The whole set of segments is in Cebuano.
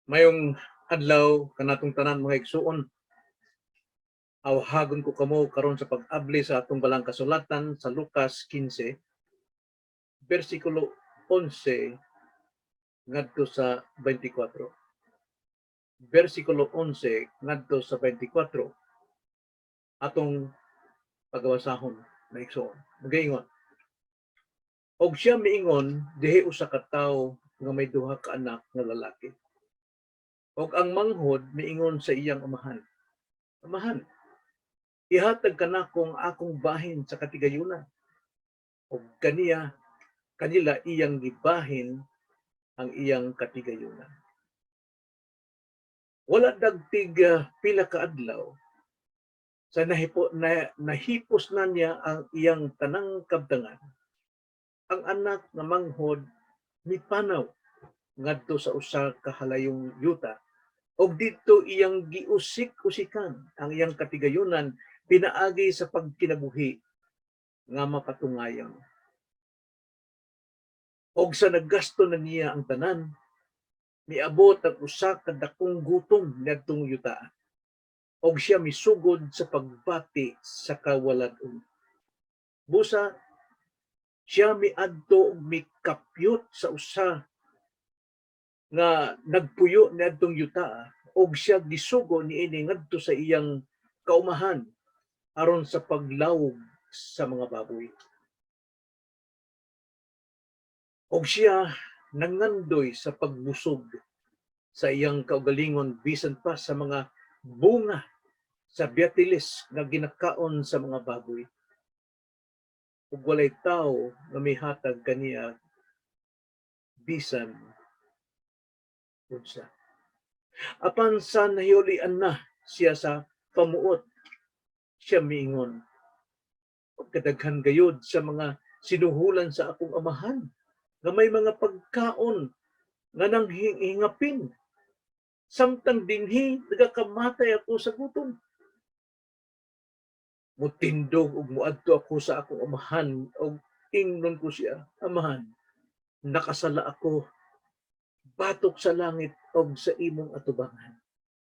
Mayong adlaw kanatong tanan, mga igsuon. Awhagon ko kamo karon sa pag-abli sa atong balang kasulatan sa Lucas 15 bersikulo 11 ngadto sa 24. Bersikulo 11 ngadto sa 24 atong pagabasahon, mga igsuon. Nagaingon: "Og siya miingon, dihi usa ka tawo nga may duha ka anak nga lalaki. Og ang manghod miingon sa iyang amahan, 'Amahan, ihatag kanako ang akong bahin sa katigayunan.' Og kaniya kanila iyang gibahin ang iyang katigayunan. Wala dagtig pila ka adlaw sa nahipos na niya ang iyang tanang kabtangan, ang anak nga manghod mipanaw ngadto sa usa ka halayong yuta og didto iyang giusik-usikan ang iyang katigayunan pinaagi sa pagkinabuhi nga mapatungayon. Og sa naggasto na niya ang tanan, miabot ang usa ka dakong gutom niadtong yuta. Og siya misugod sa pagbati sa kawalad-on. Busa siya miadto og mikapyot sa usa nga nagpuyo niadtong yuta og siya gisugo niini ngadto sa iyang kaumahan aron sa paglawog sa mga baboy. Og siya nangandoy sa pagbusog sa iyang kaugalingon bisan pa sa mga bunga sa byatilis nga ginakaon sa mga baboy. Ug walay tawo nga mihatag kaniya bisan unsa. Apan sa nahiulian na siya sa pamuot, siya miingon, 'Kadaghan gayod sa mga sinuhulan sa akong amahan, nga may mga pagkaon nga nang hingapin. Samtang dinhi nagakamatay ako sa gutom. Mutindog ug muadto ako sa akong amahan ug ingnon ko siya, 'Amahan, nakasala ako batok sa langit og sa imong atubangan.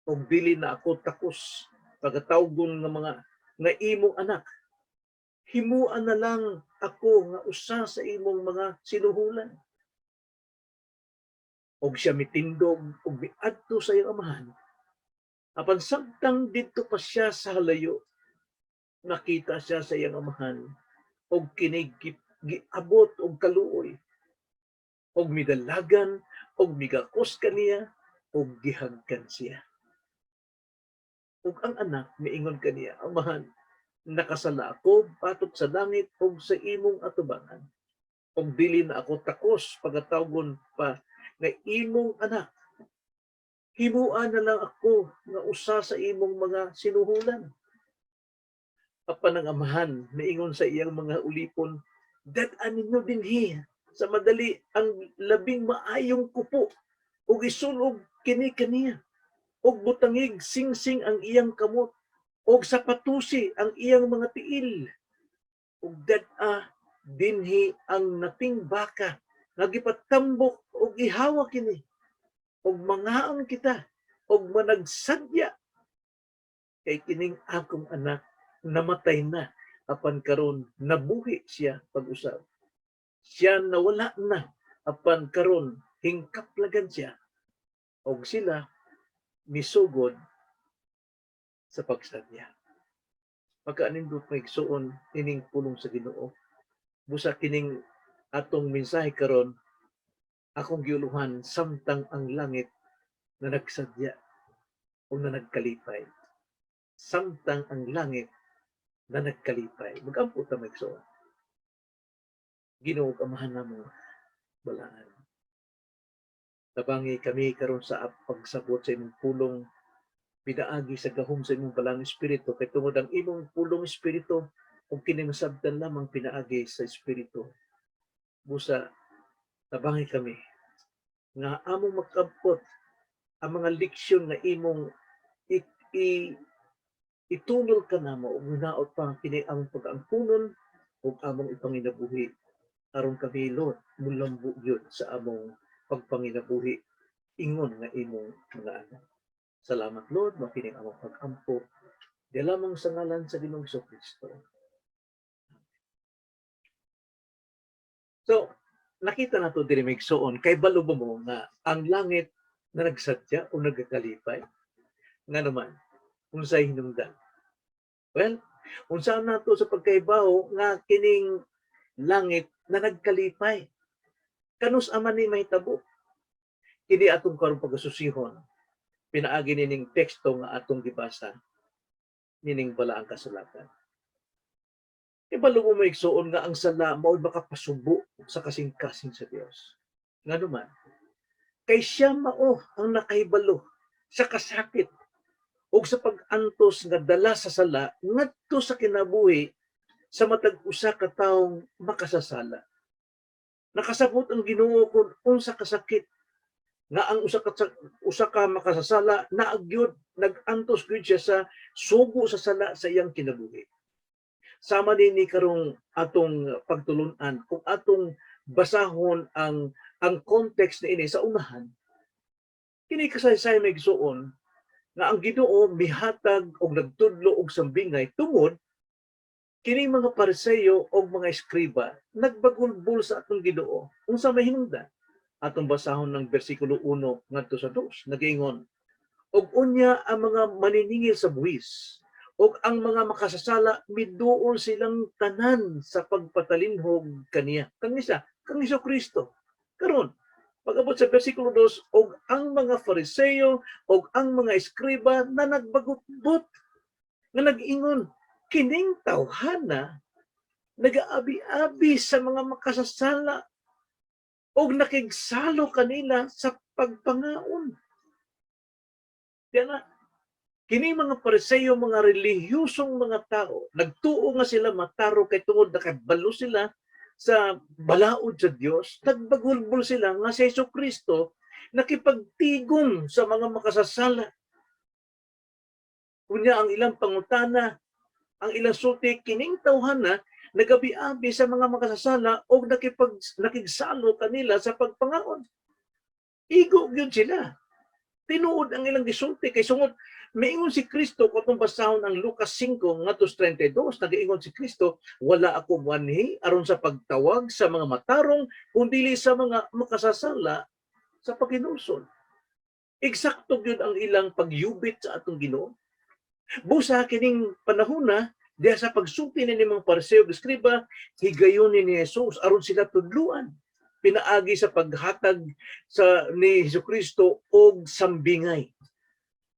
Og dili na ako takos pagatawgon nga mga nga imong anak. Himuan na lang ako nga usa sa imong mga sinuhulan.' Og siya mitindog ug miadto sa iyang amahan. Apan samtang didto pa siya sa halayo, nakita siya sa iyang amahan og kini giabot og kaluoy og midalagan og migakos kaniya og gihagkan siya. Ug ang anak miingon kaniya, 'Amahan, nakasala ako batok sa langit ug sa imong atubangan. Ug dili na ako takos pagatawgon pa nga imong anak. Himua na lang ako nga usa sa imong mga sinuhulan.' Apan ang amahan miingon sa iyang mga ulipon, 'Dad-a ninyo dinhi sa madali ang labing maayong kupo ug isulob kini kaniya ug butangig singsing ang iyang kamot ug sapatusi ang iyang mga tiil ug dad-a dinhi ang nating baka nga gipatambok ug ihawa kini ug mangaon kita ug managsadya kay kining akong anak namatay na apan karon nabuhi siya pag-usab. Siya nawala na apan karon hingkaplagan siya.' Og sila misugod sa pagsadya." Pagkaanindot, mga igsuon, ining pulong sa Ginoo. Busa kining atong mensahe karon akong giuluhan "Samtang ang langit na nagsadya o na nagkalipay." Samtang ang langit na nagkalipay. Magampo ta, mga igsuon. Ginoo ug Amahan namo balaan, tabangi kami karon sa pagsabot sa imong pulong pinaagi sa gahom sa imong Balaang Espiritu, kay tungod ang imong pulong espiritu ug kini masabtan lamang pinaagi sa Espiritu. Busa tabangi kami nga among makabot ang mga leksyon nga imong itunol kanamo ug hinaot pa kini ang pag-angkunon ug among ipanginabuhi aron kami, Lord, mulambo gyud sa among pagpanginabuhi. Ingon nga imong mga anak. Salamat, Lord, mao kining among pag-ampo. Di lamang sa ngalan sa Ginoong Kristo. So, nakita nato diri, mga igsoon, kay balo ba mo nga ang langit na nagsadya o nagkakalipay? Nga naman, unsay hinungdan? Well, unsa nato sa pagkaibaw nga kining langit na nagkalipay? Kanus-a man ni mahitabo? Kini atong karon pagasusihon pinaagi nining teksto nga atong gibasa nining Balaang Kasulatan. Ibalo mo, mga igsoon, nga ang sala mao'y makapasubo sa kasing-kasing sa Dios. Nga naman, kay siya mao ang nakahibalo sa kasakit o sa pag-antos nga dala sa sala ngadto sa kinabuhi sa matag usa ka taong makasasala. Nakasabot ang Ginoo kung unsa kasakit nga ang usa ka makasasala naagyod nag-antos gyud siya sa sugo sa sala sa iyang kinabuhi. Sama nini karong atong pagtulunan, kung atong basahon ang context niini sa unahan, kini kasaysayan, mga igsoon, nga ang Ginoo mihatag og nagtudlo og sambingay tungod kini mga Pariseyo og mga eskriba nagbagulbol sa atong Ginoo. Unsa may hinungdan? Atong basahon ng bersikulo 1 ngadto sa 2. Nagaingon, "Og unya ang mga maniningil sa buwis ug ang mga makasasala miduol silang tanan sa pagpatalinhog kaniya." Kang isa, kang Kristo. Karon, pag-abot sa bersikulo 2, "Og ang mga Fariseo ug ang mga eskriba na nagbagutbot nga nag-ingon, kining tawhana nagaabi-abi sa mga makasasala og nakigsalo kanila sa pagpangaon." Diya na, kini mga Pariseo, mga relihiyosong mga tao, nagtuo nga sila matarong kay tungod nakabalo sila sa balaod sa Dios, nagbagulbol sila nga si Hesus Kristo nakipagtigom sa mga makasasala. Unya ang ilang pangutana, ang ilang sulti, kining tawhana nagabi-abi sa mga makasasala og nakigsalo kanila sa pagpangaon. Igo gyud sila. Tinuod ang ilang gisulti kay sungod miingon si Kristo, kung atong basahon ang Lucas 5 ngadto 32, nagaingon si Kristo, "Wala ako muanhi aron sa pagtawag sa mga matarong kundi sa mga makasasala sa paghinulsol." Eksakto gyud ang ilang pagyubit sa atong Ginoo. Busa kining panahona diha sa pagsulti ni mga Pariseo ug eskriba, higayon ni Jesus aron sila tudluan pinaagi sa paghatag sa ni Hesukristo og sambingay.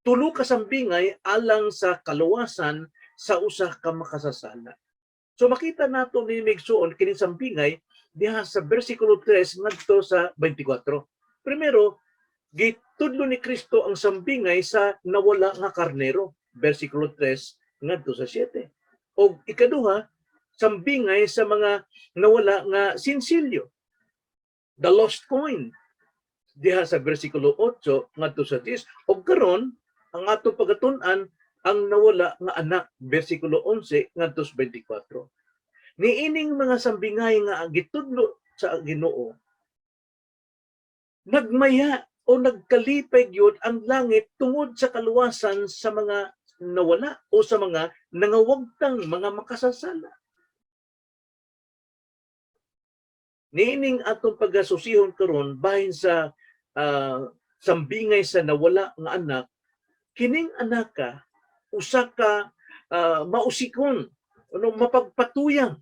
Tulo ka sambingay alang sa kaluwasan sa usa ka makasasala. So makita nato ni mga igsoon kining sambingay diha sa bersikulo 3 ngadto sa 24. Primero, gitudlo ni Kristo ang sambingay sa nawala nga karnero, bersikulo 3 ngadto sa 7. Og ikaduha, sambingay sa mga nawala nga sinsilyo, the lost coin, diha sa bersikulo 8 ngadto sa 10. Og karon ang atong pagatun-an, ang nawala nga anak, bersikulo 11 ngadto sa 24. Niining mga sambingay nga gitudlo sa Ginoo, nagmaya o nagkalipay gyud ang langit tungod sa kaluwasan sa mga nawala o sa mga nangawagtang mga makasasala. Niining atong pagasusihon karon bahin sa sambingay sa nawala nga anak, kining anaka usa ka mausikon, ano, mapagpatuyang.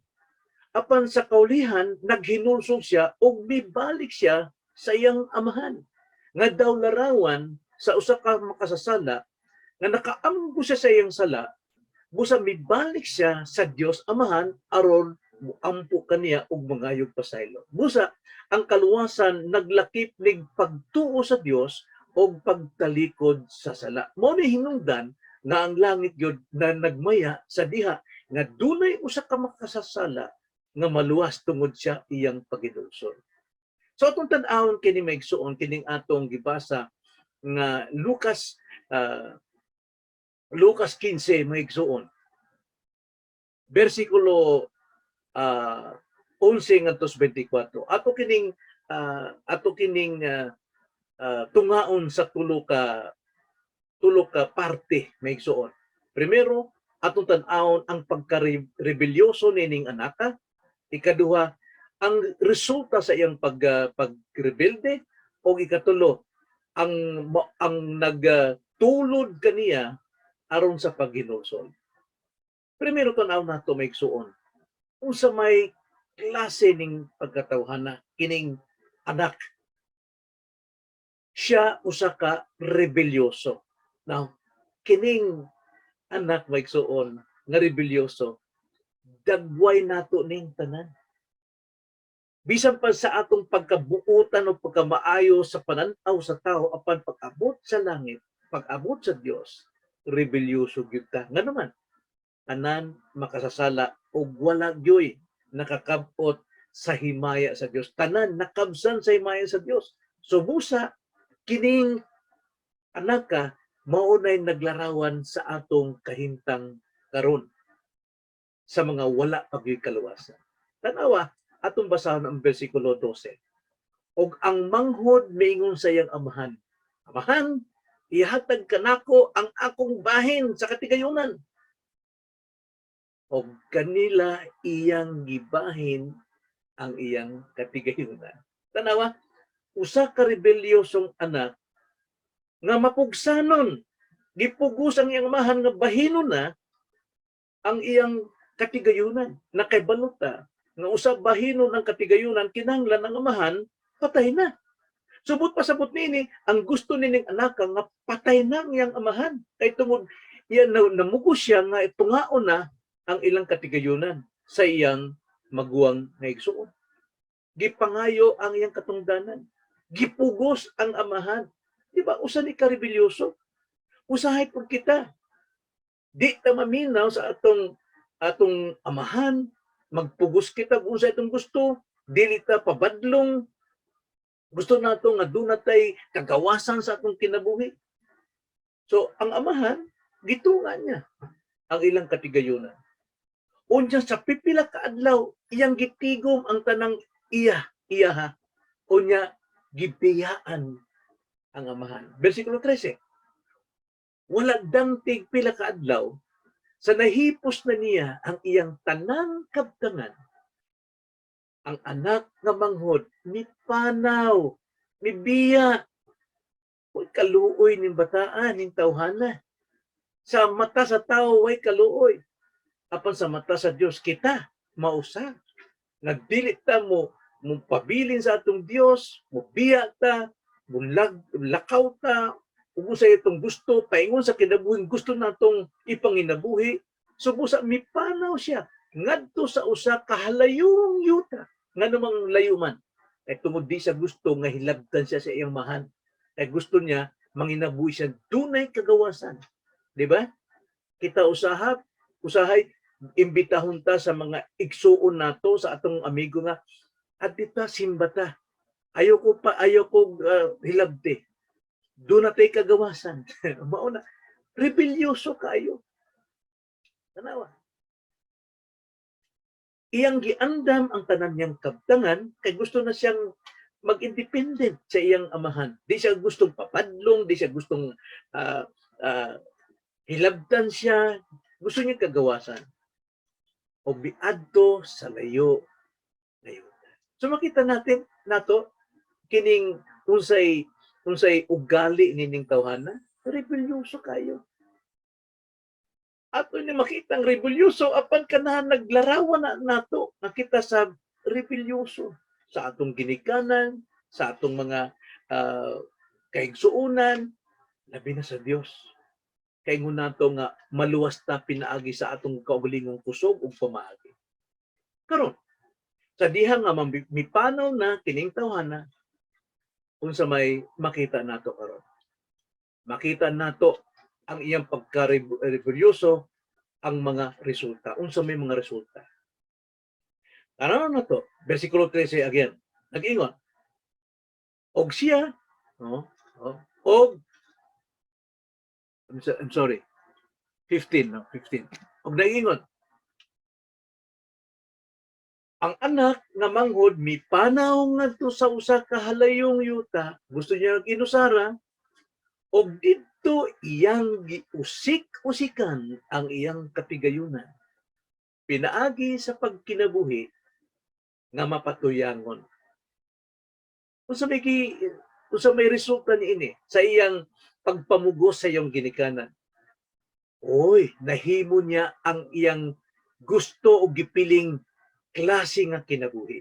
Apan sa kaulihan naghinulsol siya ug mibalik siya sa iyang amahan. Nga daw larawan sa usa ka makasasala nga nakaamgo siya sa iyang sala, busa mibalik siya sa Dios Amahan aron muampo kaniya ug mangayog pasaylo. Busa ang kaluwasan naglakip nig pagtuo sa Dios og pagtalikod sa sala. Mao ni hinungdan nga ang langit gyud na nagmaya sa diha nga dunay usa ka makasasala nga maluwas tungod siya iyang paghinulsol. So atong tan-awon kini, mga igsoon, kining atong gibasa nga Lucas 15, mga igsoon. Bersikulo 11 ngadto sa 24. Ato kining tungaon sa tulo ka parte, mga igsuon. Primero, atong tan-awon ang pagka-rebelyoso nining anaka. Ikaduha, ang resulta sa iyang pagrebelde, o ikatulo, ang nagtulod kaniya aron sa paghinulsol. Primero, tan-aw nato, mga igsuon, unsa may klase ning pagkatawhana kining anak. Siya usa ka rebelyoso. Now, kining anak, mga igsuon, nga rebelyoso, dagway nato ning tanan. Bisan pa sa atong pagkabuutan o pagkamaayo sa pananaw sa tao, apan pag-abot sa langit, pag-abot sa Dios, rebelyoso gyud ta. Nga naman, tanan makasasala ug wala gyoy nakakabot sa himaya sa Dios. Tanan nakabsan sa himaya sa Dios. So busa kining anaka mao nay naglarawan sa atong kahimtang karon sa mga wala pa gyud kaluwasan. Tanawa, atong basahon ang bersikulo 12. "Og ang manghod miingon sa iyang amahan, 'Amahan, ihatag kanako ang akong bahin sa katigayunan.' Og kanila iyang gibahin ang iyang katigayunan." Tanawa, usa ka rebelyosong anak nga mapugsanon, gipugos ang iyang amahan nga bahinon na ang iyang katigayunan. Nakaybalo ta nga usa bahinon ang katigayunan, kinahanglan ang amahan patay na. Subot pasabot nini, ang gusto nining anak nga patay na ang iyang amahan. Kay tungod iyan na, namugos siya nga itungaon na ang ilang katigayunan sa iyang maguwang nga igsuon. Gipangayo ang iyang katungdanan. Gipugos ang amahan. Di ba? Usa ni ka rebelyoso. Usahay pud kita. Di ta maminaw sa atong amahan, magpugos kita kung sa itong gusto, dili ta pabadlong, gusto nato nga duna tay kagawasan sa atong kinabuhi. So, ang amahan, gitunga niya ang ilang katigayunan. Unya sa pipila ka adlaw, iyang gitigom ang tanang iya, iya ha. Unya gibiyaan ang amahan. Versikulo 13. "Wala dangtig pila ka adlaw sa nahipos na niya ang iyang tanang kabtangan, ang anak nga manghod mipanaw, mibiya." Uy, kaluoy ning bataan, ning tawhana. Sa mata sa tao, way kaluoy. Apan sa mata sa Dios, kita mausa. Nagdili ta mo pabilin sa atong Dios, mo biya ta, mo lakaw ta, ug sa itong gusto, paingon sa kinabuhi, gusto natong ipanginabuhi. So busa mipanaw siya ngadto sa usa ka halayong yuta, nganumang layo man. Kay tungod di siya gusto nga hilabtan siya sa iyang amahan. Kay gusto niya manginabuhi siya dunay kagawasan. Di ba? Kita usahay imbitahon ta sa mga igsuon nato, sa atong amigo nga adita, simba ta. Ayaw ko hilabti. Duna tay kagawasan. Mao na rebelyoso kayo. Tanawa. Iyang giandam ang tanan niyang kabtangan kay gusto na siyang mag-independent sa iyang amahan. Di siya gustong papadlong, di siya gustong hilabtan siya. Gusto niya kagawasan. O miadto sa layo layo. So makita natin nato kining unsay ugali nining tawhana, rebelyoso kayo. Ato ni makita ang rebelyoso, apan kanahan naglarawan na nato nakita sa rebelyoso sa atong ginikanan, sa atong mga kaigsuonan, labi na sa Dios. Kay ingon nato nga maluwas ta pinaagi sa atong kaugalingong kusog ug pamaagi. Karon, sa diha nga mipanaw na kining tawhana, unsa may makita nato karon? Makita nato ang iyang pagka-rebelyoso, ang mga resulta. Unsa may mga resulta? Tanaw na to, versikulo 13 again. Nag-ingon. Og siya, no, og I'm sorry. 15, no, 15. Og nag-ingon. Ang anak nga manghod mipanaw ngadto sa usa ka halayong yuta, gusto niya inusara, og didto iyang giusik-usikan ang iyang kapigayunan pinaagi sa pagkinabuhi nga mapatuyangon. Unsa may resulta niini sa iyang pagpamugos sa iyang ginikanan? Oy, nahimo niya ang iyang gusto o gipiling klase nga kinabuhi.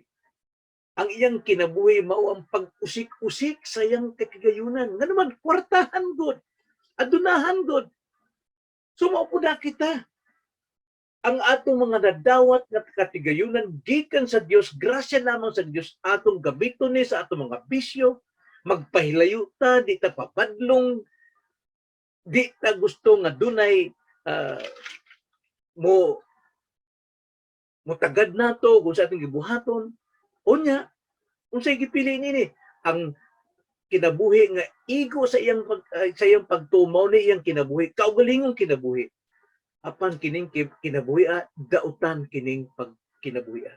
Ang iyang kinabuhi mao ang pag-usik-usik sa iyang kakigayunan. Nga naman, kwartahan gud. Adunahan gud. So mao pud na kita. Ang atong mga nadawat nga katigayunan gikan sa Dios, grasya lamang sa Dios, atong gamiton ni sa atong mga bisyo, magpahilayo ta, di ta papadlong, di ta gusto nga dunay mo mutagad nato kung sa atong gibuhaton. Unya, unsay gipili nini? Ang kinabuhi nga igo sa iyang pagtumaw ni iyang kinabuhi, kaugalingong kinabuhi. Apan kining kinabuhi dautan kining pagkinabuhi.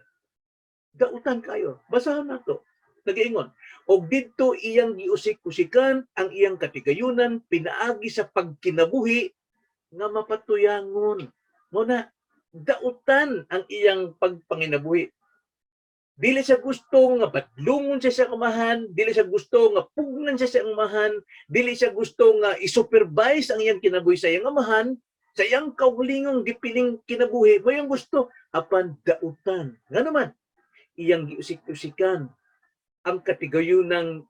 Dautan kayo. Basahan nato. Nagaingon, og didto iyang giusik-usikan ang iyang katigayunan pinaagi sa pagkinabuhi nga mapatuyangon. Mao na dautan ang iyang pagpanginabuhi. Dili siya gusto nga badlungon siya sa amahan, dili siya gusto nga pugnan siya sa amahan, dili siya gusto nga i-supervise ang iyang kinabuhi sa iyang amahan, sa iyang kaugalingong gipiling kinabuhi, mao iyang gusto apan dautan. Nga naman, iyang giusik-usikan ang katigayunang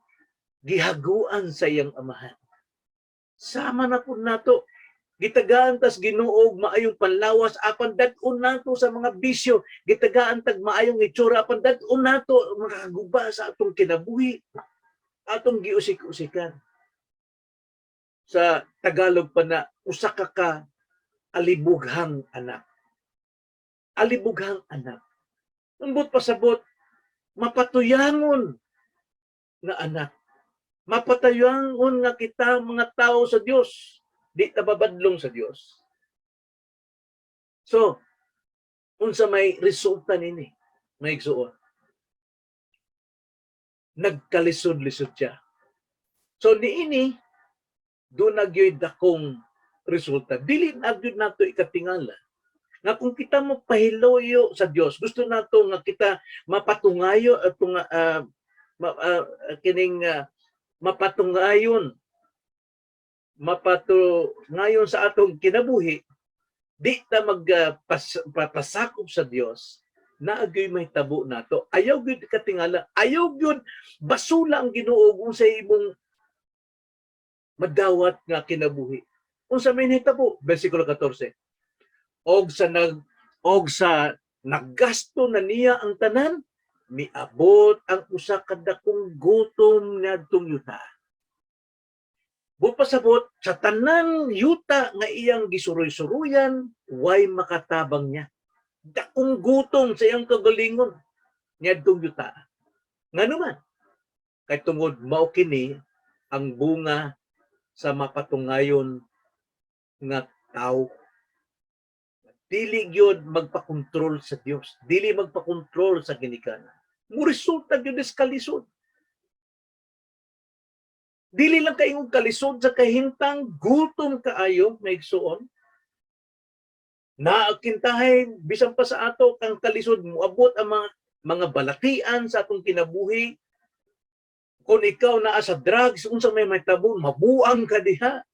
gihaguan sa iyang amahan. Sama na pud nato, gitagaan tas Ginoo og maayong panlawas apan dad-on nato sa mga bisyo, gitagaan tag maayong itsura apan dad-on nato makakaguba sa atong kinabuhi, atong giusik-usikan. Sa Tagalog pa na, usa ka ka alibughang anak. Alibughang anak. Ambot pasabot, mapatuyangon nga anak. Mapatuyangon nga kita mga tao sa Dios. Di ta babadlong sa Dios. So, unsa may resulta nini, mga igsuon? Nagkalisod-lisod siya. So niini duna gyoy dakong resulta. Dili na gyud nato ikatingala nga kung kita mopahiloyo sa Dios, gusto nato nga kita mapatungayo at kining mapatungayon sa atong kinabuhi, di ta magpasakop sa Dios, naa gyoy mahitabo nato. Ayaw gyud katingala, ayaw gyud basula ang Ginoo kung sa imong madawat nga kinabuhi. Unsa may nahitabo? Versikulo 14. Og sa naggasto na niya ang tanan, miabot ang usa ka dakong gutom niadtong yuta. Bupasabot sa tanang yuta nga iyang gisuroy-suruyan, way makatabang niya. Dakong gutom sa iyang kagalingon niadtong yuta. Ngano man? Kay tungod mao kini ang bunga sa mapatungayon nga tao. Dili gyud magpakontrol sa Dios, dili magpakontrol sa ginikanan. Mo resulta gyud is kalisod. Dili lang kaingong kalisod sa kahimtang, gutom kaayo, mga igsuon. Naakintahay bisan pa sa ato kang kalisod, moabot ang mga balatian sa atong kinabuhi. Kung ikaw naa sa drugs, unsa may mahitabo, mabuang ka diha.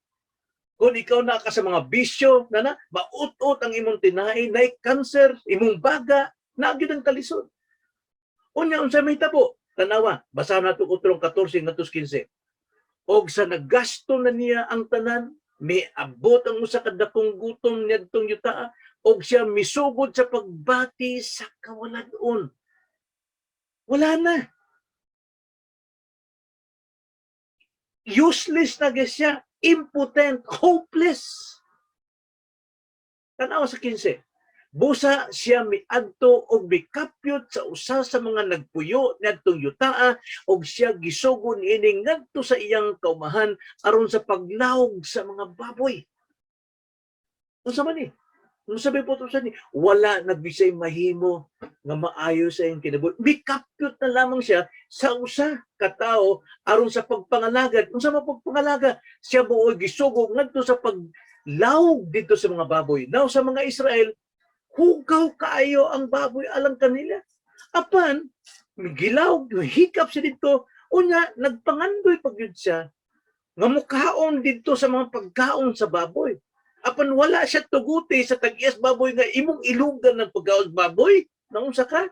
Kung ikaw naa ka sa mga bisyo, na maut-ot ang imong tinai, naay cancer, imong baga, naa gyud ang kalisod. Unya, unsa may tabo? Tanawa, basahan nato utrong 14 ngadto 15. Og sa naggasto na niya ang tanan, miabot ang usa ka dakong gutom niadtong yutaa, og siya misugod sa pagbati sa kawalad-on. Wala na. Useless na gyud siya, impotent, hopeless. Tanawa sa 15. Busa siya miadto og mikapyot sa usa sa mga nagpuyo niadtong yutaa og siya gisugo niini ngadto sa iyang kaumahan aron sa paglawog sa mga baboy. Unsa man ni? Nung sabi po ito sa ni, wala nagbisay mahimo nga maayo sa iyang kinabuhi. Mikapyot na lamang siya sa usa ka tawo aron sa pagpangalagad. Unsa man pagpangalaga? Siya buoy gisugo ngadto sa paglawog dito sa mga baboy. Now sa mga Israel, hugaw kaayo ang baboy alang kanila. Apan gilawog, hikap siya dito. Unya, nagpangandoy pag yun siya nga mukaon dito sa mga pagkaon sa baboy. Apan wala siya tuguti sa tag-iyas baboy nga imong ilugan ng pagkaon sa baboy. Naunsa ka?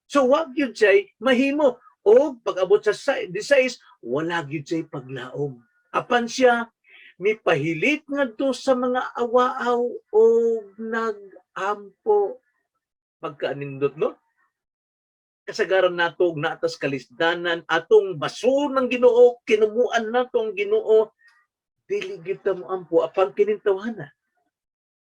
So wag yun siya mahimo. O pag-abot sa 16, wala gyud siya paglaom. Apan siya mipahilit ngadto sa mga awaaw o nag-ampo. Pagkaanindot, no? Kasagaran nato og naatas kalisdanan, atong baso ng Ginoo, kinumuan nato ang Ginoo, dili gyud ta mo ampo. Apan kining tawhana,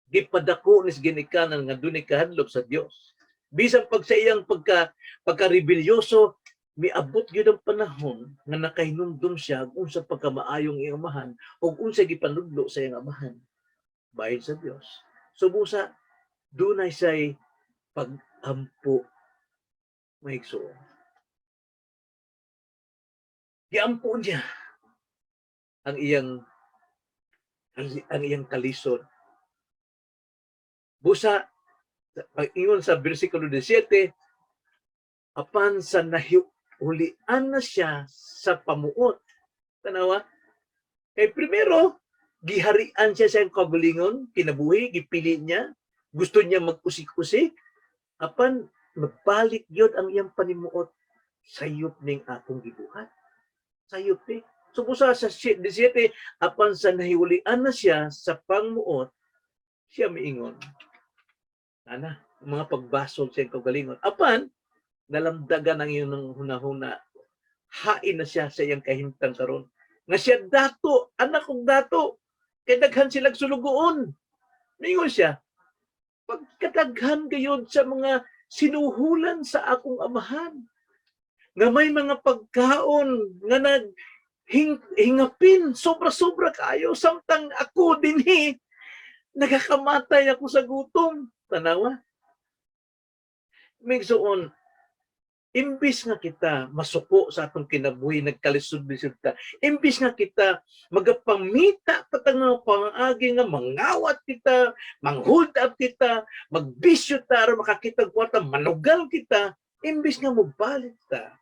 gipadako nis ginikanan nga dunay kahadlok sa Dios. Bisan pag sa iyang pagka rebelyoso, miabot gyud ang panahon nga nakahinumdum siya ug unsa pagkamaayong iyang amahan ug unsa gipanudlo sa iyang amahan bahin sa Dios. So busa dunay say pag-ampo, mga igsoon. Giampo niya ang iyang kalisod. Busa pag-ingon sa bersikulo 17, apan sa nahiulian na siya sa pamuot. Tanawa? Kay primero, giharian siya sa iyang kaugalingon, kinabuhi, gipili niya, gusto niya mag-usik-usik, apan magbalik yun ang iyang panimuot, sayop ning akong gibuhat. Sayop ni. So busa sa 17, apan sa nahiulian na siya sa pangmuot, siya miingon. Ana, mga pagbasol sa iyang kaugalingon. Apan, nalamdagan ang iyong hunahuna. Hain na siya sa iyang kahimtang karon. Nga siya dato, anak kong dato, kay daghan silang sulugoon. Mingon siya, pagkadaghan gayon sa mga sinuhulan sa akong amahan, nga may mga pagkaon nga nag hingapin, sobra-sobra kaayo, samtang ako dinhi, nagakamatay ako sa gutom. Tanawa. Migsuon, imbis nga kita masuko sa atong kinabuhi, nagkalisod-lisod ta, imbis nga kita magapamita pa nga pangaagi nga mangawat kita, mang-hold up kita, magbisyo ta aron makakita og kwarta, manugal kita, imbis nga mobalik ta,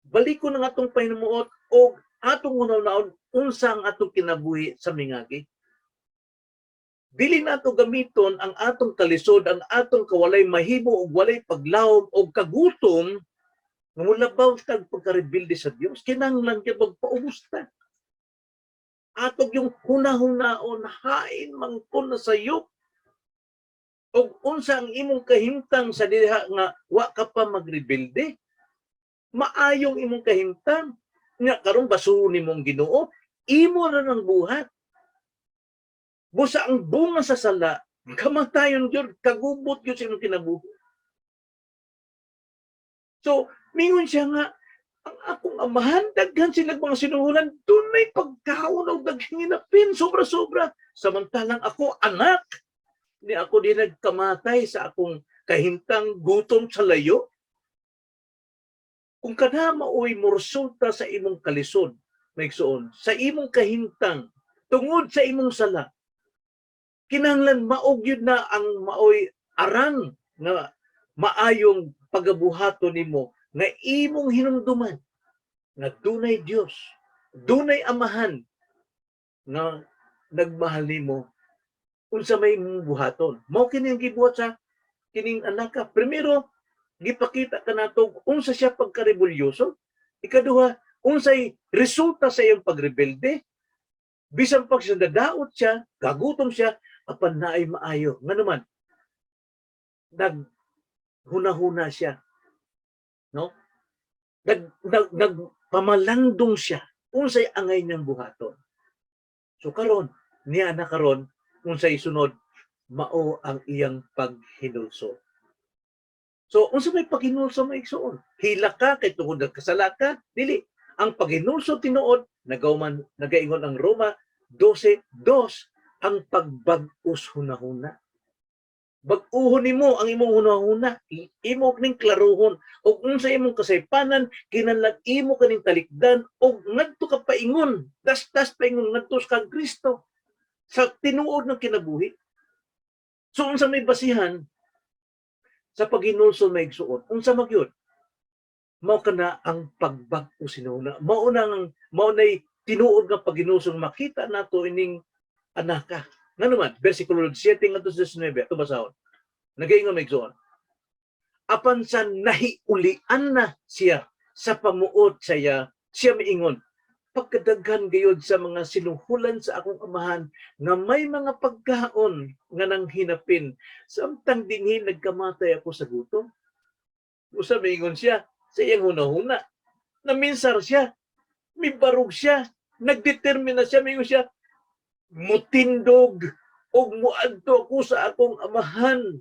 baliko ng atong pahinumuot o atong hunahunaon unsa ang atong kinabuhi sa mingagi. Dili nato gamiton ang atong kalisod, ang atong kawalay mahimo og walay paglawom og kagutom nga molabaw tag pagkarebelde sa Dios. Kinahanglan gyud magpaubos ta. Atog yung hunahunaon, hain man ko na sayop. Og unsa ang imong kahimtang sa diha nga wa ka pa magrebelde? Maayong imong kahimtang. Nga karon basuron nimong Ginoo, imo na ng buhat. Busa ang bunga sa sala, kamatayon gyud, kagubot gyud sa imong kinabuhi. So, mingon siya nga, ang akong amahan, daghan sila mga sinuhulan, dunay pagkaon og daghinginapin, sobra-sobra. Samantalang ako, anak, ni ako di nagkamatay sa akong kahimtang gutom sa layo. Kung kana maoy moresulta sa imong kalisod, maigsuon, sa imong kahimtang, tungod sa imong sala, kinahanglan mao gyud na ang maoy arang nga maayong pagabuhaton nimo nga imong hinumduman nga dunay Dios, dunay Amahan nga nagmahal nimo unsa may imong buhaton. Mao kini ang gibuhat sa kining anak ka. Primero, gipakita kanato unsa siya pagkarebelyoso. Ikaduha, unsay resulta sa iyang pagrebelde. Bisan pag siya dadaot siya, gagutom siya, apan naay maayo. Nga naman, naghuna-huna siya. No? Nagpamalandong siya unsay angay niyang buhaton. So karon, niya na karon unsay sunod, mao ang iyang paghinulso. So unsa may paghinulso, mga igsoon? Hila ka kay tungod nagkasala ka? Dili. Ang paghinulso tinuod, nagaingon ang Roma 12:2, ang pagbag-os hunahuna. Bag-uhon nimo ang imong hunahuna, imo ning klaruhon ug unsa imong kasaypanan, kinahanglan imo kaning talikdan ug ngadto ka paingon, dasdas paingon ngadto sa Kristo sa tinuod ng kinabuhi. So unsa may basihan sa paghinulsol, mga igsuon? Unsa magyud? Mao kana ang pagbag-o sa hunahuna. Mao nay tinuod nga paghinulsol, makita nato ining anaka. Nga naman, versikulo 7 ngadto sa 19, ito basahon. Nagaingon, mga igsuon. Apan sa nahiulian na siya sa pamuot sa iya, siya miingon, "Pagkadaghan gayod sa mga sinuhulan sa akong amahan nga may mga pagkaon nga nang hinapin, samtang dinhi nagkamatay ako sa gutom." Usa, miingon siya sa iyang hunahuna. Naminsar siya, mibarog siya, nagdetermina siya, miingon siya, "Mutindog og muadto ako sa akong amahan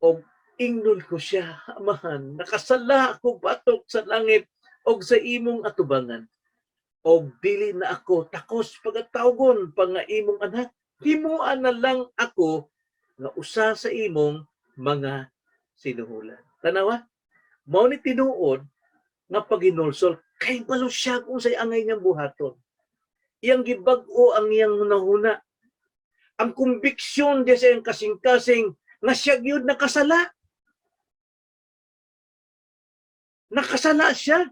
og ingnon ko siya, 'Amahan, nakasala ako batok sa langit og sa imong atubangan, og dili na ako takos pagatawgon pa nga imong anak. Himoa na lang ako nga usa sa imong mga sinuhulan.'" Tanawa, mao ni tinuod nga paghinulsol kay balo siya kung say angay niyang buhaton. Iyang gibag-o ang iyang hunahuna, ang kumbiksyon diya sa iyang kasing-kasing nga siya gyud nakasala. Nakasala siya.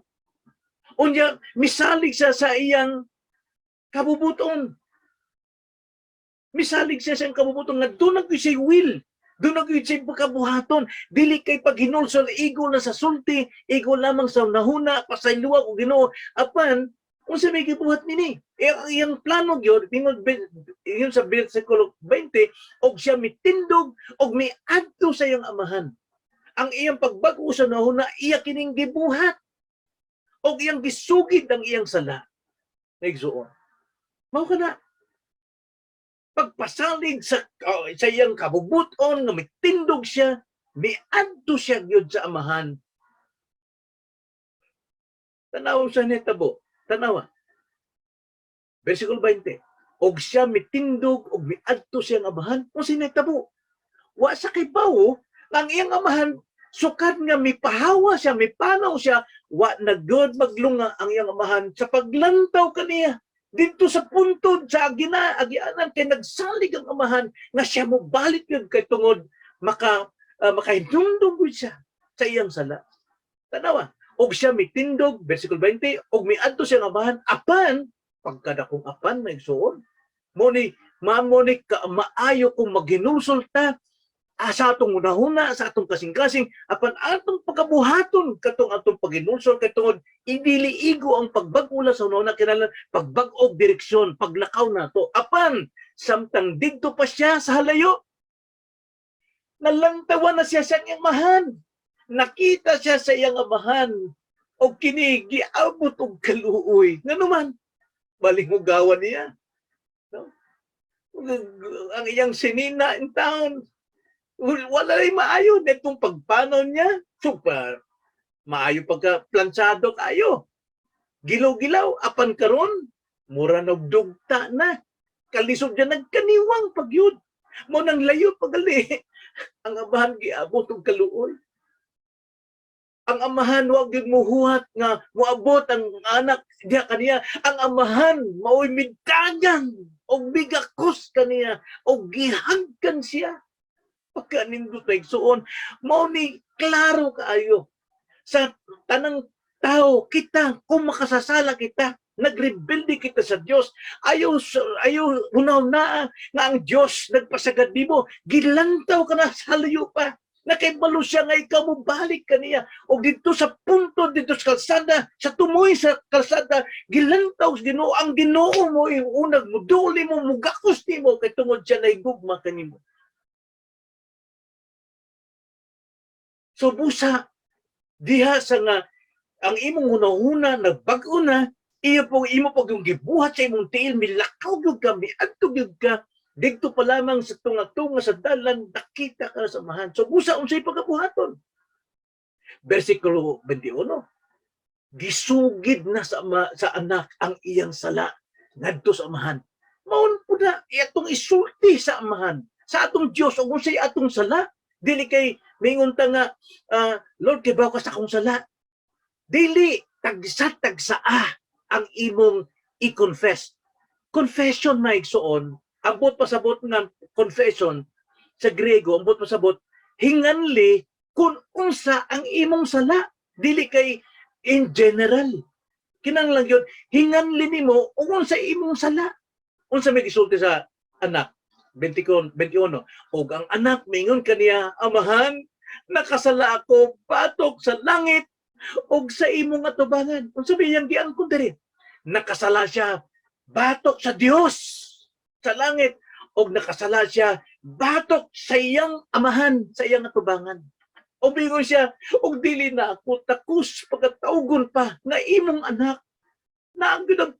Unya misalig siya sa iyang kabubuton. Misalig siya sa iyang kabubuton nga doon na siya will. Doon na siya pagkabuhaton. Dili kay paghinulsol igo na sa sulti, igo lamang sa nahuna, pasayloa ko Ginoo. Apan unsa may gibuhat nini? Eh, ang iyang plano gyud tingod ingon sa versikulo 20, og siya mitindog og miadto sa iyang amahan. Ang iyang pagbag-o sa nahuna, iya kining gibuhat. Og iyang gisugid ang iyang sala. Igsuon. Mao kana pagpasalig sa iyang kabubuton nga mitindog siya, miadto siya gyud sa amahan. Tanaw sa nitabo. Tanawa. Versikulo 20. Og siya mitindog og miadto siyang amahan. Kung sinitabo, wa sa kay bawo, ang iyang amahan, sukad nga mipahawa siya, mipanaw siya, wa na gud maglunga ang iyang amahan sa paglantaw kaniya. Dito sa puntod sa agina, agianan, kay nagsalig ang amahan nga siya mo balik yun kay tungod makahinumdum gud siya sa iyang sala. Tanawa, og siya mitindog, versikulo 20, og miadto siya nga amahan, apan, pagkadakong apan, mga igsuon, mo ni, mamo ni ka, maayo kung maghinulsol ta sa atong hunahuna, sa atong kasing-kasing, apan atong pagkabuhaton katong atong paghinulsol kay tungod idili igo ang pagbag-o sa hunahuna, kinahanglan pagbag-og direksyon, paglakaw nato. Apan samtang didto pa siya sa halayo, nalantawan na siya sa iyang amahan. Nakita siya sa iyang amahan og kini giabot og kaluoy. Nganuman, balinghugawan niya. No? Ang iyang sinina in town, wala rin maayo netong pagpanaw niya. Super. Maayo pagka planchado kayo. Gilaw-gilaw, apan karon mura nagdugta na. Kalisod niya, nagkaniwang pagyud. Mo nang layo pagali. Ang amahan giabot og kaluoy. Ang amahan wa gyud muhuhat nga moabot ang anak diha kaniya. Ang amahan maoy midagan og migakos kaniya og gihagkan siya. Pagkanindot, na igsuon, mao ni klaro kaayo sa tanang tao kita kung makasasala kita, nagrebelde kita sa Dios. Ayaw ayaw hunaw na nga ang Dios nagpasagad nimo, gilantaw ka na sa layo pa. Nakaibalo siya nga ikaw mo balik kaniya. Og didto sa punto, didto sa kalsada, sa tumoy sa kalsada, gilantaw sa Ginoo. Ang Ginoo mo yung unag mo duli mo, mugakos nimo kay tungod siya naigugma kanimo. So busa diha sa nga ang imong hunahuna nagbag-o na, iyo po imo pag yung gibuhat sa imong tiil, milakaw gyud ka, miadto gyud ka didto pa lamang sa tunga-tunga sa dalan, nakita ka sa amahan. So busa, unsay pagabuhaton? Versikulo 21, gisugid na sa anak ang iyang sala ngadto sa amahan. Maun po na itong isulti sa amahan. sa atong Dios ug unsay atong sala. Dili kay mingon ta nga, "Lord, kay ka sa akong sala." Dili tagsa tagsaa ang imong i-confess. Confession, mga igsoon, ang buot pasabot ng confession sa Grego, ang buot pasabot, hinganli kung unsa ang imong sala. Dili kay in general. Kinahanglan gyud hinganli nimo ug unsa imong sala. Unsa may gisulti sa anak? 21, 21. "Ug ang anak mingon kaniya, 'Amahan, nakasala ako batok sa langit ug sa imong atubangan.'" Unsa may iyang giangkon diri? Nakasala siya batok sa Dios sa langit ug nakasala siya batok sa iyang amahan, sa iyang atubangan. O bingon siya, "Og dili na ako takos pagkatawgon pa nga imong anak." Na ang ang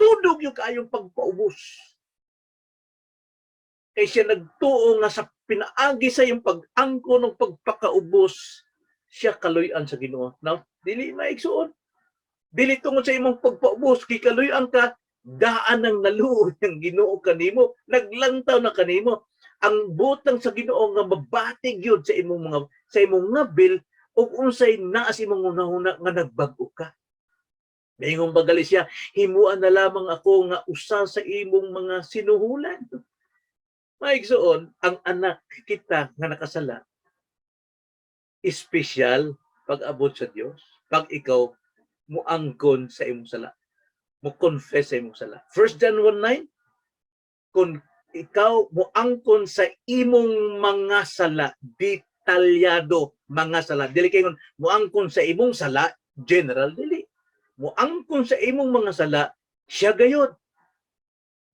tudog yung kaayong pagpaubos. Kay siya nagtuo nga sa pinaagi sa iyang pag-angkon ng pagpakaubos, siya kaluy-an sa Ginoo. Now, dili maigsuon. Dili tungod sa imong pagpaubos, kay kaluy-an ka, daan ang naluoy ang Ginoo kanimo, naglantaw na kanimo. Ang butang sa Ginoo nga mabati gyud sa imong ngabil ug unsay naa sa imong hunahuna nga nagbag-o ka. Maingon bagali siya, "Himuan na lamang ako nga usa sa imong mga sinuhulan." Maigsoon, ang anak kita nga nakasala, espesyal pag-abot sa Dios, pag ikaw muangkon sa imong sala, mo confess sa imong sala. 1 John 1:9, kung ikaw moangkon sa imong mga sala, detalyado mga sala. Dili kay moangkon sa imong sala, general dili. Moangkon sa imong mga sala, siya gayod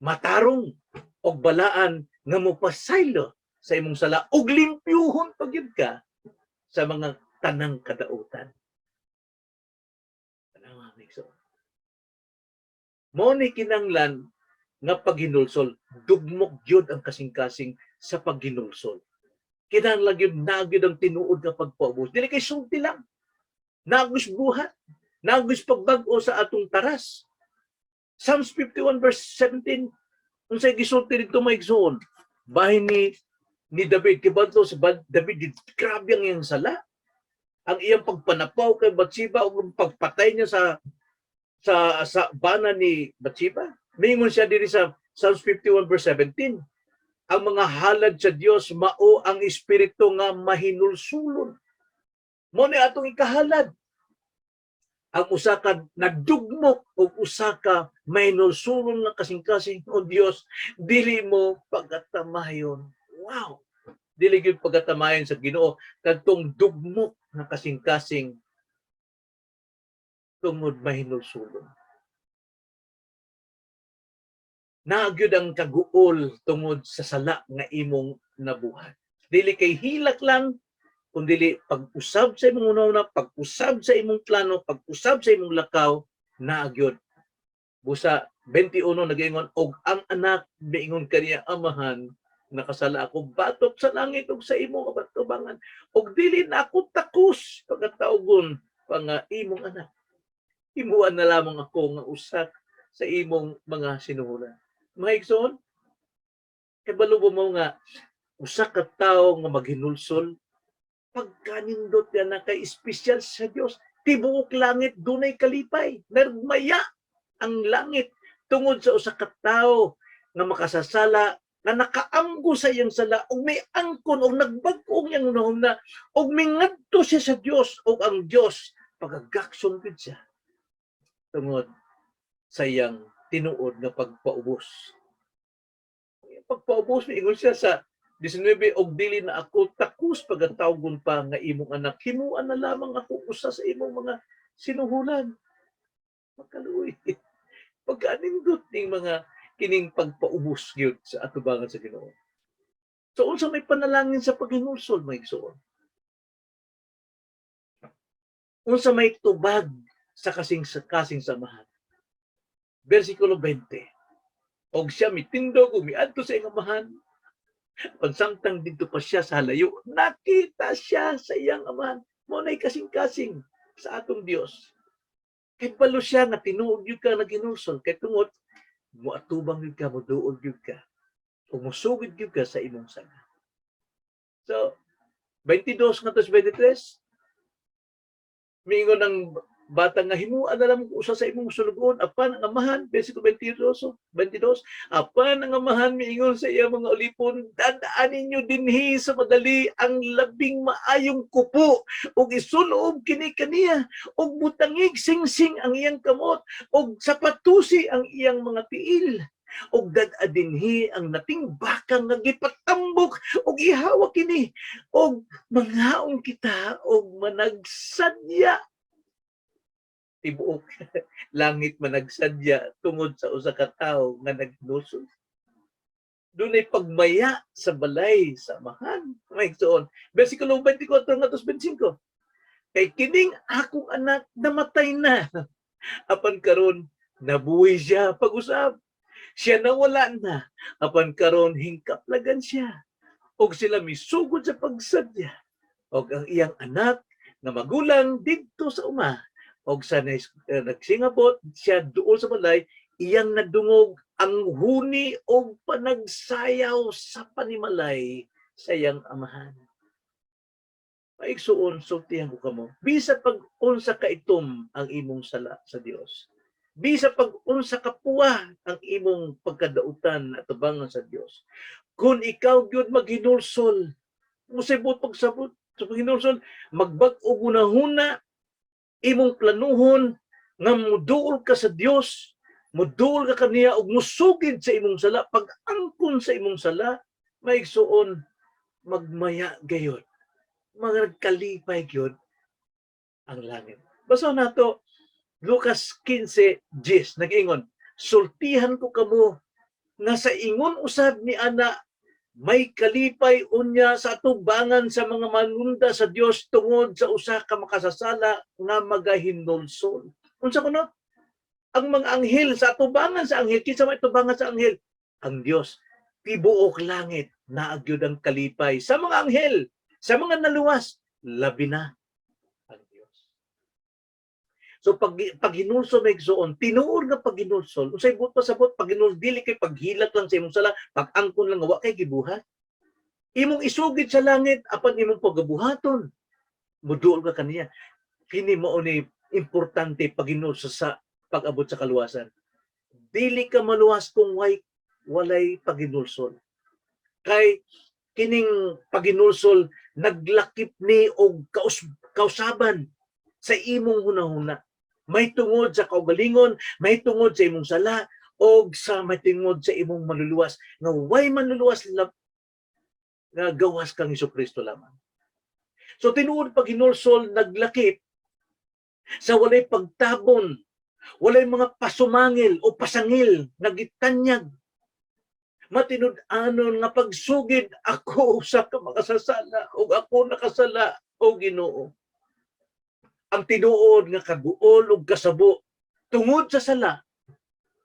matarong og balaan nga mopasaylo sa imong sala ug limpyuhon pa gyud ka sa mga tanang kadautan. Tanawa, so, mao ni kinanglan nga paghinulsol, dugmok gyud ang kasing-kasing sa paghinulsol. Kinahanglan gyud na gyud ang tinuod nga pagpaubos. Dili kay sulti lang. Nagos buhat, nagos pagbag-o sa atong taras. Psalms 51 verse 17, unsay gisulti didto, mga igsoon? Bahin ni David, kay badlo sa David, grabe ang iyang sala. Ang iyang pagpanapaw kay Bathsheba ug ang pagpatay niya sa bana ni Bathsheba. Mingon siya diri sa Psalms 51 verse 17. "Ang mga halad sa Dios mao ang espiritu nga mahinulsulon." Mao ni atong ikahalad. Ang usa ka nagdugmok ug usa ka mahinulsulon nga kasing-kasing, o Dios, dili mo pagkatamayon. Wow. Dili gyud pagkatamayon sa Ginoo kadtong dugmok nga kasing-kasing tungod mahinulsulon. Naa gyud ang kaguol tungod sa sala nga imong nabuhat. Dili kay hilak lang, kun dili pag-usab sa imong una, pag-usab sa imong plano, pag-usab sa imong lakaw, naa gyud. Busa 21 nagaingon, "Og ang anak miingon kaniya, 'Amahan, nakasala ako batok sa langit ug sa imong kabatubangan, ug dili na ako takos pagkatawgon pa nga imong anak. Himuan na lamang ako nga usa sa imong mga sinuhulan.'" Mga igsoon, kabalo ba mo nga usa ka tawo nga maghinulsol, pagkanindot yan na kay espesyal sa Dios? Tibuok langit dunay kalipay. Nagmaya ang langit tungod sa usa ka tawo nga makasasala nga nakaamgo sa iyang sala ug may angkon og nagbag-o ang iyang hunahuna ug mingadto siya sa Dios, ug ang Dios pagagakson gid siya tungod sa iyang tinuod nga pagpaubos. Pagpaubos, miingon siya sa 19, "Og dili na ako takos pagatawgon pa nga imong anak. Himuan na lamang ako usa sa imong mga sinuhulan." Makaluoy. Pagkanindot ning mga kining pagpaubos gyud sa atubangan sa Ginoo. So unsa may panalangin sa paghinulsol, mga igsoon? Unsa may tubag sa kasing samahan? Versikulo 20. "Og siya mitindog ug miadto sa iyang amahan. Pagsamtang didto pa siya sa halayo, nakita siya sa iyang amahan." Mao nay kasing-kasing sa atong Dios. Kay balo siya nga tinuod gyud ka naghinulsol kay tungod moatubang gyud ka, moduol gyud ka. Ug musugid gyud ka sa imong sala. So, 22 ngadto sa 23, miingon ang bata nga, "Himuan na lang usa sa imong sulugoon." Apan ang amahan, versikulo 22, 22, apan ang amahan miingon sa iya mga ulipon, "Dad-a ninyo dinhi sa madali ang labing maayong kupo ug isulob kini kaniya, ug butangig singsing ang iyang kamot ug sapatusi ang iyang mga tiil, ug dad-a dinhi ang nating baka nga gipatambok ug ihawa kini, ug mangaon kita ug managsadya." Tibuok langit managsadya tungod sa usa ka tawo nga naghinulsol. Dunay pagmaya sa balay sa amahan, mga igsoon. Versikulo 24 ngadto 25. "Kay kining akong anak namatay na, apan karon nabuhi siya pag-usab. Siya nawala na, apan karon hingkaplagan siya." Og sila misugod sa pagsadya. Og ang iyang anak nga magulang didto sa uma, og sa nagsingabot siya duol sa balay, iyang nadungog ang huni og panagsayaw sa panimalay sa iyang amahan. Maigsuon, sultihan ko kamo, bisa pag unsa ka itom ang imong sala sa Dios, bisa pag unsa ka puwa ang imong pagkadautan at tubangan sa Dios, kung ikaw gyud maghinulsol, musibot pagsabot sa paghinulsol, magbag-o hunahuna, imong planuhon nga muduol ka sa Dios, muduol ka kaniya ug musugid sa imong sala, pag-angkon sa imong sala, maigsuon, magmaya gayod, magkalipay gyud ang langit. Basa nato Lucas 15:10, nag-ingon, "Sultihan ko kamo nga sa ingon usab ni ana may kalipay unya sa atubangan sa mga manunda sa Dios tungod sa usa ka makasasala nga magahinulsol." Unsa kuno? Ang mga anghel sa atubangan sa anghel, kinsa may atubangan sa anghel? Ang Dios. Tibuok langit naa gyud ang kalipay sa mga anghel, sa mga naluwas, labi na ang Dios. So pag hinulsol, mga igsoon, tinuod nga paghinulsol, unsay buot pasabot pag hinulsol, dili kay paghilak lang sa imong sala, pag-angkon lang nga wa kay gibuhat. Imong isugid sa langit apan imong pagabuhaton. Muduol ka kaniya. Kini mao ni importante paghinulsol sa pag-abot sa kaluwasan. Dili ka maluwas kung walay paghinulsol. Kay kining paghinulsol naglakip ni og kausaban sa imong hunahuna. May tungod sa kaugalingon, may tungod sa imong sala, og sa may tungod sa imong manluluwas. Nga way manluluwas nga gawas kang Kristo lamang. So tinuod paghinulsol naglakip sa walay pagtabon, walay mga pasumangil o pasangil nga gitanyag. Matinud-anon nga pagsugid, "Ako usa ka makasasala ug ako nakasala, o Ginoo." Ang tinuod nga kaguol ug kasabo tungod sa sala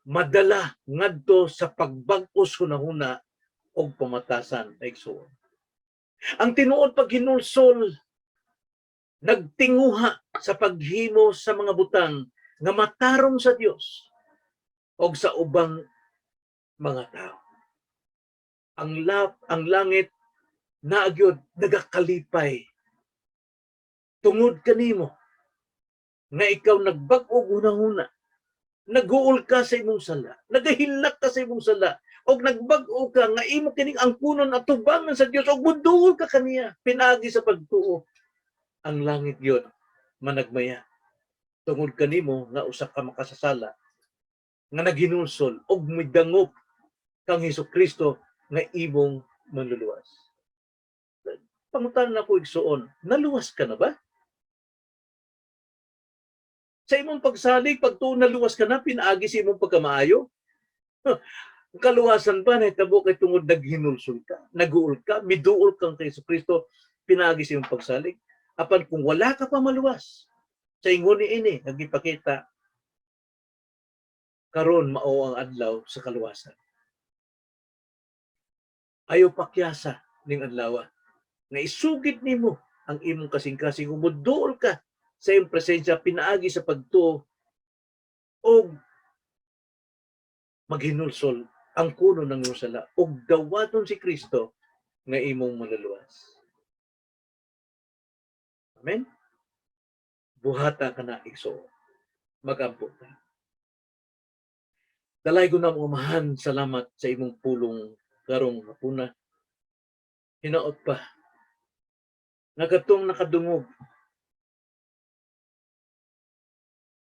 madala ngadto sa pagbag-os hunahuna og pamatasan, igsoon. Ang tinuod paghinulsol nagtinguha sa paghimo sa mga butang nga matarong sa Dios og sa ubang mga tao. Ang langit naa gyud nagakalipay tungod kanimo nga ikaw nagbag-o hunahuna, naguol ka sa imong sala, nagahilak ka sa imong sala, og nagbag-o ka nga imo kining angkunon at tubangan sa Dios og muduol ka kaniya pinaagi sa pagtuo. Ang langit gyud managmaya tungod kanimo nga usa ka makasasala nga naghinulsol og midangop kang Hesus Kristo nga imong manluluwas. Pangutana nako, igsuon, naluwas ka na ba? Sa imong pagsalig, pagtuo, naluwas ka na pinaagi sa imong pagkamaayo? Huh. Ang kaluwasan ba nahitabo kay tungod naghinulsol ka, naguol ka, miduol kang kay Kristo pinaagi sa imong pagsalig? Apan kung wala ka pa maluwas, sa ingon ni ini nga gipakita karon, mao ang adlaw sa kaluwasan. Ayaw pakyasa ning adlaw nga isugid nimo ang imong kasing-kasing, muduol ka sa iyong presensya pinaagi sa pagtuo og maghinulsol. Ang kuno ng iyong sala ug dawaton si Kristo nga imong manluluwas. Amen. Buhata kana, igsoon. Magampo ta. Dalaygon namong Amahan, salamat sa imong pulong karong hapuna. Hinaot pa nga katong nakadungog,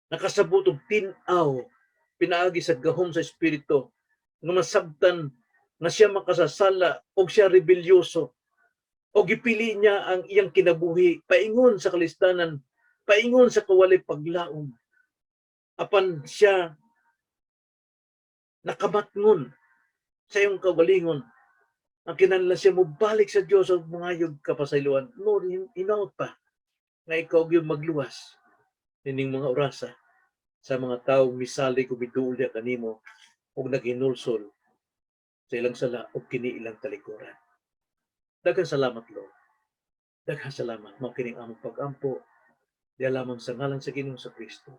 nakasabot og tin-aw pinaagi sa gahom sa Espiritu nga masabtan nga siya makasasala og siya rebelyoso o gipili niya ang iyang kinabuhi paingon sa kalistanan, paingon sa kawalay paglaom, apan siya nakamatngon sa iyong kaugalingon ang kinahanglan siya mobalik sa Dios ug mangayog kapasayloan. Lord, hinaot pa nga ikaw gyud magluwas nining mga orasa sa mga tawo misalig ug miduol diha kanimo ug naghinulsol sa ilang sala ug kini ilang talikuran. Daghang salamat, Lord. Daghang salamat. Mao kining among pag-ampo diha lamang sa ngalan sa Ginoong sa Kristo.